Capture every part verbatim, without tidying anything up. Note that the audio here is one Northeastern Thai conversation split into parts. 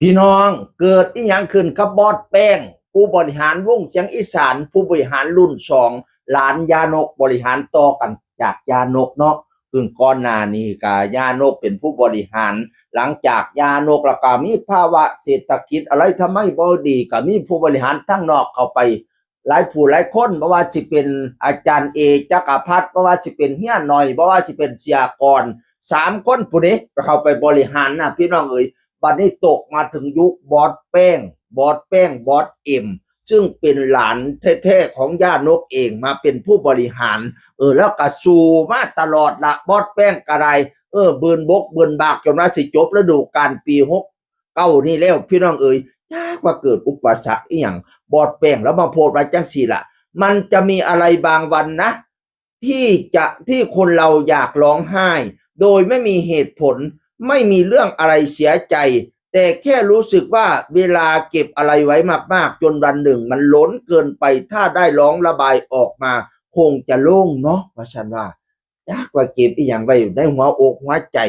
พี่น้อง เกิดอีหยังขึ้นกับบอสแป้ง ผู้บริหารวงเสียงอีสาน ผู้บริหารรุ่นสอง หลานย่านก บริหารต่อกันจากย่านกเนาะ ซึ่งก่อนหน้านี้ก็ย่านกเป็นผู้บริหาร หลังจากย่านกแล้วก็มีภาวะเศรษฐกิจอะไรทำไมบ่ดี ก็มีผู้บริหารทางนอกเข้าไป หลายผู้หลายคน บ่ว่าสิเป็นอาจารย์เอ จักรพัฒน์ บ่ว่าสิเป็นเฮียหน่อย บ่ว่าสิเป็นเสียกร สามคนผู้นี้เข้าไปบริหารนะพี่น้องเอ๋ย บัดนี้ตกมาถึงยุคบอสแป้ง บอสแป้ง บอสเอ็ม ซึ่งเป็นหลานแท้ๆของย่านกเองมาเป็นผู้บริหาร เออ แล้วก็สู้มาตลอดละ บอสแป้งก็ได้ เออ บืนบกบืนบากจนว่าสิจบฤดูกาลปีหกเก้านี่แล้ว พี่น้องเอ๋ย จักว่าเกิดอุปสรรคอีหยัง บอสแป้งแล้วมาโพสต์ว่าจังซี่ล่ะ มันจะมีอะไรบางวันนะ ที่จะ ที่คนเราอยากร้องไห้ โดยไม่มีเหตุผล ไม่มีเรื่องอะไรเสียใจ แต่แค่รู้สึกว่าเวลาเก็บอะไรไว้มากๆ จนวันหนึ่งมันล้นเกินไป ถ้าได้ร้องระบายออกมา คงจะโล่งเนาะ ว่าซั่นว่า จักว่าเก็บอีหยังไว้อยู่ในหัวอกหัวใจ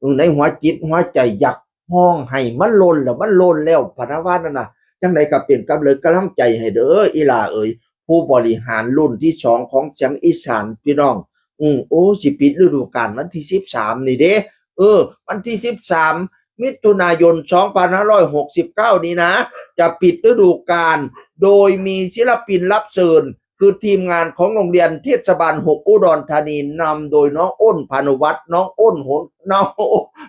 อยู่ในหัวจิตหัวใจ อยากฮ้องไห้ มันล้นแล้ว มันล้นแล้ว พะนะว่านั่นน่ะ จั่งใดก็เป็นกำเลิกกำลังใจให้เด้อ อีหล่าเอ๋ย ผู้บริหารรุ่นที่สองของเสียงอีสาน พี่น้อง อืม โอ้ สิปิดฤดูกาลวันที่สิบสามนี่เด้ เออ วันที่สิบสาม มิถุนายน สองพันห้าร้อยหกสิบเก้า นี้นะ จะปิดฤดูกาล โดยมีศิลปินรับเชิญ คือทีมงานของโรงเรียนเทศบาลหกอุดรธานี นำโดยน้องอ้น พานุวัฒน์ น้องอ้น หน น้อง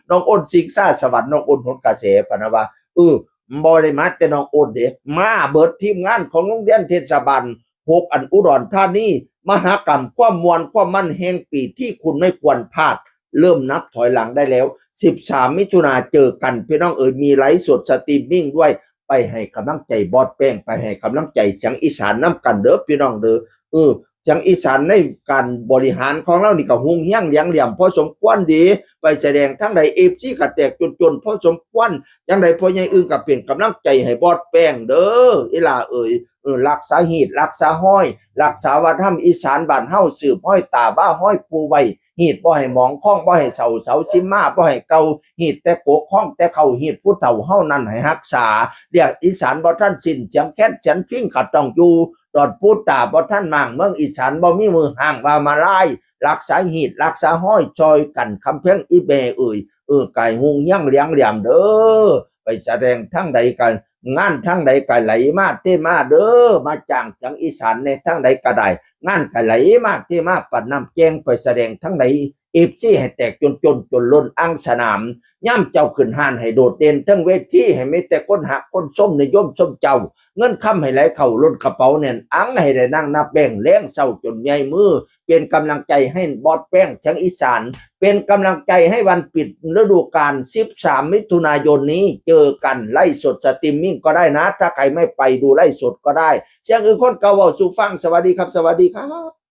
น้องอ้น สิงซ่าสวรรค์ น้องอ้น หนกระแส พะนะว่า เออ บ่ได้มาแต่น้องอ้นเด้ มาเบิดทีมงานของโรงเรียนเทศบาลหก อันอุดรธานี มหกรรมความม่วนความมันแห่งปีที่คุณไม่ควรพลาด เริ่มนับถอยหลังได้แล้ว สิบสาม มิถุนาเจอกัน พี่น้องเอ๋ย มีไลฟ์สดสตรีมมิ่งด้วย ไปให้กำลังใจบอสแป้ง ไปให้กำลังใจเสียงอีสานนำกันเด้อพี่น้องเด้อ เออ เสียงอีสานในการบริหารของเรานี่ก็ฮุ่งเฮี้ยงเหลียงเหลี่ยมพอสมควรเด้ ไปแสดงทางใด เอฟซี ก็แตกจนๆพอสมควร จั่งใดพ่อใหญ่อึ่งก็เป็นกำลังใจให้บอสแป้งเด้อ อีหล่าเอ๋ย เออ รักษาฮีต รักษาฮ้อย รักษาวัฒนธรรมอีสานบ้านเฮา สืบฮ้อยตาบ้าฮ้อยปู่ไว้ ฮีตบ่ให้หมอง คองบ่ให้เศร้า เสาสิมาบ่ให้เก่า ฮีตแต่กก ฮ้องแต่เข้า ฮีตผู้เฒ่าเฮานั้นให้รักษา เรียกอีสานบ่ทันสิ้น เสียงแคนเสียงพิงก็ต้องอยู่ ดอนปูตาบ่ทันมาง เมืองอีสานบ่มีมือห้างว่ามาลาย รักษาฮีต รักษาฮ้อย ช่อยกัน คำแพงอีแม่เอ๋ย เออ ไก่ฮุ่งเฮี้ยงเหลียงเหลี่ยมเด้อ ไปแสดงทางใดกัน งานทางใดก็ไหลมาเทมาเด้อ มาจ้างเสียงอีสานในทางใดก็ได้ งานก็ไหลมาเทมาปานน้ำแกง ไปแสดงทางใด เอฟซี ให้แตกจนๆ จนล้นอ่างสนาม ย่ำเจ้าขึ้นฮ้านให้โดดเด่นเทิงเวที ให้มีแต่คนฮักคนชมนิยมชมเจ้า เงินคำให้ไหลเข้าล้นกระเป๋าแน่นอัง ให้ได้นั่งนับแบงค์แลงเช้าจนใหญ่มือ เป็นกำลังใจให้บอสแป้งเสียงอีสาน เป็นกำลังใจให้วันปิดฤดูกาล สิบสาม มิถุนายนนี้ เจอกันไลฟ์สดสตรีมมิ่งก็ได้นะ ถ้าใครไม่ไปดูไลฟ์สดก็ได้ เสียงอื่นคนเก่าเว้าสู่ฟัง สวัสดีครับ สวัสดีครับ